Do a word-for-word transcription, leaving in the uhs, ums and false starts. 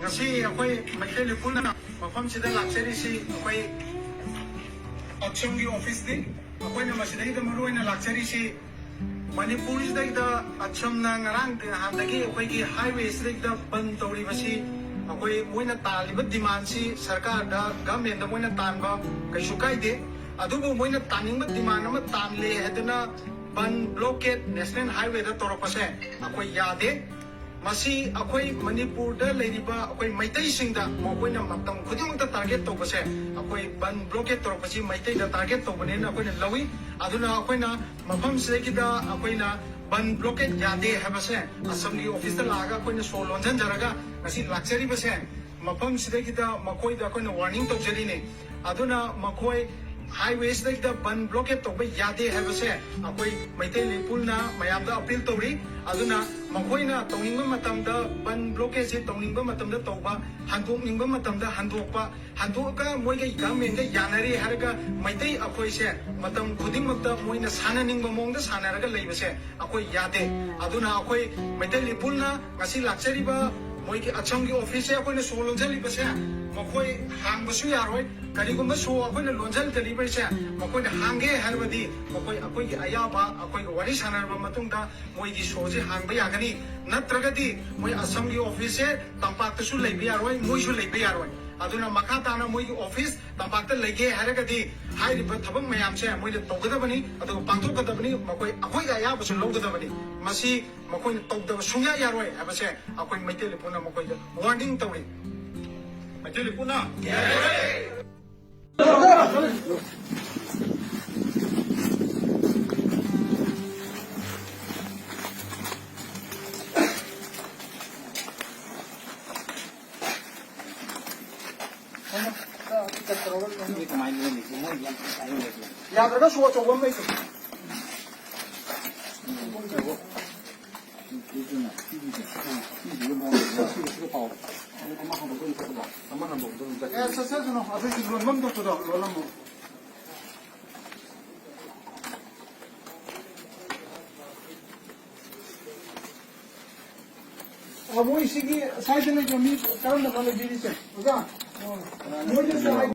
ꯉꯁꯤ ꯑꯩꯈꯣꯏ ꯃꯩꯇꯩ ꯂꯩꯄꯨꯅ ꯃꯐꯝꯁꯤꯗ ꯂꯥꯛꯆꯔꯤꯁꯤ ꯑꯩꯈꯣꯏ ꯑꯆꯝꯒꯤ ꯑꯣꯐꯤꯁꯅꯤ꯫ ꯑꯩꯈꯣꯏꯅ ꯃꯁꯤꯗꯩꯗ ꯃꯔꯨ ꯑꯣꯏꯅ ꯂꯥꯛꯆꯔꯤꯁꯤ ꯃꯅꯤꯄꯨꯔꯁꯤꯗꯩꯗ ꯑꯆꯝꯅ ꯉꯔꯥꯡ ꯅꯍꯥꯟꯗꯒꯤ ꯑꯩꯈꯣꯏꯒꯤ ꯍꯥꯏꯋꯦꯁꯤꯗꯩꯗ ꯕꯟ ꯇꯧꯔꯤꯕꯁꯤ ꯑꯩꯈꯣꯏ ꯃꯣꯏꯅ ꯇꯥꯜꯂꯤꯕ ꯗꯤꯃꯥꯟꯁꯤ ꯁꯔꯀꯥꯔꯗ, ꯒꯚꯔꯟꯃꯦꯟꯗ ꯃꯣꯏꯅ ꯇꯥꯟꯕ ꯀꯩꯁꯨ ꯀꯥꯏꯗꯦ꯫ ꯑꯗꯨꯕꯨ ꯃꯣꯏꯅ ꯇꯥꯅꯤꯡꯕ ꯗꯤꯃꯥꯟ ꯑꯃ ꯇꯥꯜꯂꯦ ꯍꯥꯏꯗꯅ ꯕꯟ ꯕ꯭ꯂꯣꯀꯦꯠ ꯅꯦꯁꯅꯦꯜ ꯍꯥꯏꯋꯦꯗ ꯇꯧꯔꯛꯄꯁꯦ ꯑꯩꯈꯣꯏ ꯌꯥꯗꯦ꯫ ꯃꯁꯤ ꯑꯩꯈꯣꯏ ꯃꯅꯤꯄꯨꯔꯗ ꯂꯩꯔꯤꯕ ꯑꯩꯈꯣꯏ ꯃꯩꯇꯩꯁꯤꯡꯗ ꯃꯈꯣꯏꯅ ꯃꯇꯝ ꯈꯨꯗꯤꯡꯃꯛꯇ ꯇꯥꯔꯒꯦꯠ ꯇꯧꯕꯁꯦ, ꯑꯩꯈꯣꯏ ꯕꯟ ꯕ꯭ꯂꯣꯀꯦꯠ ꯇꯧꯔꯛꯄꯁꯤ ꯃꯩꯇꯩꯗ ꯇꯥꯔꯒꯦꯠ ꯇꯧꯕꯅꯦꯅ ꯑꯩꯈꯣꯏꯅ ꯂꯧꯏ꯫ ꯑꯗꯨꯅ ꯑꯩꯈꯣꯏꯅ ꯃꯐꯝꯁꯤꯗꯒꯤꯗ ꯑꯩꯈꯣꯏꯅ ꯕꯟ ꯕ꯭ꯂꯣꯀꯦꯠ ꯌꯥꯗꯦ ꯍꯥꯏꯕꯁꯦ ꯑꯁꯝꯒꯤ ꯑꯣꯐꯤꯁꯇ ꯂꯥꯛꯑꯒ ꯑꯩꯈꯣꯏꯅ ꯁꯣ ꯂꯣꯟꯁꯤꯟꯖꯔꯒ ꯉꯁꯤ ꯂꯥꯛꯆꯔꯤꯕꯁꯦ, ꯃꯐꯝꯁꯤꯗꯒꯤꯗ ꯃꯈꯣꯏꯗ ꯑꯩꯈꯣꯏꯅ ꯋꯥꯔꯅꯤꯡ ꯇꯧꯖꯔꯤꯅꯤ꯫ ꯑꯗꯨꯅ ꯃꯈꯣꯏ ꯍꯥꯏꯋꯦꯁꯤꯗꯩꯗ ꯕꯟ ꯕ꯭ꯂꯣꯀꯦꯠ ꯇꯧꯕ ꯌꯥꯗꯦ ꯍꯥꯏꯕꯁꯦ ꯑꯩꯈꯣꯏ ꯃꯩꯇꯩ ꯂꯩꯄꯨꯜꯅ ꯃꯌꯥꯝꯗ ꯑꯄꯤꯜ ꯇꯧꯔꯤ꯫ ꯑꯗꯨꯅ ꯃꯈꯣꯏꯅ ꯇꯧꯅꯤꯡꯕ ꯃꯇꯝꯗ ꯕꯟ ꯕ꯭ꯂꯣꯀꯦꯠꯁꯦ ꯇꯧꯅꯤꯡꯕ ꯃꯇꯝꯗ ꯇꯧꯕ, ꯍꯟꯗꯣꯛꯅꯤꯡꯕ ꯃꯇꯝꯗ ꯍꯟꯗꯣꯛꯄ, ꯍꯟꯗꯣꯛꯑꯒ ꯃꯣꯏꯒ ꯒꯚꯔꯟꯃꯦꯟꯒ ꯌꯥꯅꯔꯦ ꯍꯥꯏꯔꯒ ꯃꯩꯇꯩ ꯑꯩꯈꯣꯏꯁꯦ ꯃꯇꯝ ꯈꯨꯗꯤꯡꯃꯛꯇ ꯃꯣꯏꯅ ꯁꯥꯟꯅꯅꯤꯡꯕ ꯃꯑꯣꯡꯗ ꯁꯥꯟꯅꯔꯒ ꯂꯩꯕꯁꯦ ꯑꯩꯈꯣꯏ ꯌꯥꯗꯦ꯫ ꯑꯗꯨꯅ ꯑꯩꯈꯣꯏ ꯃꯩꯇꯩ ꯂꯩꯄꯨꯜꯅ ꯉꯁꯤ ꯂꯥꯛꯆꯔꯤꯕ ꯃꯣꯏꯒꯤ ꯑꯆꯝꯒꯤ ꯑꯣꯐꯤꯁꯁꯦ ꯑꯩꯈꯣꯏꯅ ꯁꯣ ꯂꯣꯟꯖꯜꯂꯤꯕꯁꯦ ꯃꯈꯣꯏ ꯍꯥꯡꯕꯁꯨ ꯌꯥꯔꯣꯏ꯫ ꯀꯔꯤꯒꯨꯝꯕ ꯁꯣ ꯑꯩꯈꯣꯏꯅ ꯂꯣꯟꯖꯜꯗꯔꯤꯕꯁꯦ ꯃꯈꯣꯏꯅ ꯍꯥꯡꯒꯦ ꯍꯥꯏꯔꯕꯗꯤ ꯃꯈꯣꯏ ꯑꯩꯈꯣꯏꯒꯤ ꯑꯌꯥꯕ ꯑꯩꯈꯣꯏꯒ ꯋꯥꯔꯤ ꯁꯥꯟꯅꯔꯕ ꯃꯇꯨꯡꯗ ꯃꯣꯏꯒꯤ ꯁꯣꯁꯦ ꯍꯥꯡꯕ ꯌꯥꯒꯅꯤ꯫ ꯅꯠꯇ꯭ꯔꯒꯗꯤ ꯃꯣꯏ ꯑꯁꯝꯒꯤ ꯑꯣꯐꯤꯁꯁꯦ ꯇꯝꯄꯥꯛꯇꯁꯨ ꯂꯩꯕ ꯌꯥꯔꯣꯏ, ꯃꯣꯏꯁꯨ ꯂꯩꯕ ꯌꯥꯔꯣꯏ꯫ ꯑꯗꯨꯅ ꯃꯈꯥ ꯇꯥꯅ ꯃꯣꯏꯒꯤ ꯑꯣꯐꯤꯁ ꯇꯝꯄꯥꯛꯇ ꯂꯩꯒꯦ ꯍꯥꯏꯔꯒꯗꯤ ꯍꯥꯏꯔꯤꯕ ꯊꯕꯛ ꯃꯌꯥꯝꯁꯦ ꯃꯣꯏꯅ ꯇꯧꯒꯗꯕꯅꯤ, ꯑꯗꯨꯒ ꯄꯥꯡꯊꯣꯛꯀꯗꯕꯅꯤ, ꯃꯈꯣꯏ ꯑꯩꯈꯣꯏꯒꯤ ꯑꯌꯥꯕꯁꯨ ꯂꯧꯒꯗꯕꯅꯤ꯫ ꯃꯁꯤ ꯃꯈꯣꯏꯅ ꯇꯧꯗꯕ ꯁꯨꯡꯌꯥ ꯌꯥꯔꯣꯏ ꯍꯥꯏꯕꯁꯦ ꯑꯩꯈꯣꯏ ꯃꯩꯇꯩ ꯂꯩꯄꯨꯅ ꯃꯈꯣꯏꯗ ꯋꯥꯔꯅꯤꯡ ꯇꯧꯔꯤ꯫ ꯃꯩꯇꯩ ꯂꯩꯄꯨꯅ ꯌꯥꯗ꯭ꯔꯒꯁꯨ ꯑꯆꯧꯕ ꯑꯃ ꯂꯩꯁꯦ꯫ ꯑꯦ, ꯆꯠꯁꯦ, ꯑꯗꯨꯅ ꯑꯗꯨꯒꯤ ꯂꯣꯟꯐꯝ ꯊꯣꯛꯄꯗꯣ ꯂꯣꯜꯂꯝꯃꯣ꯫ ꯃꯣꯏꯁꯤꯒꯤ ꯁ꯭ꯋꯥꯏꯗ ꯂꯩꯕ ꯃꯤ ꯀꯔꯝꯕꯅ ꯂꯩꯕꯤꯔꯤꯁꯦ ꯑꯣꯖꯥ? ꯃꯣꯏꯗꯁꯨ ꯍꯥꯏ-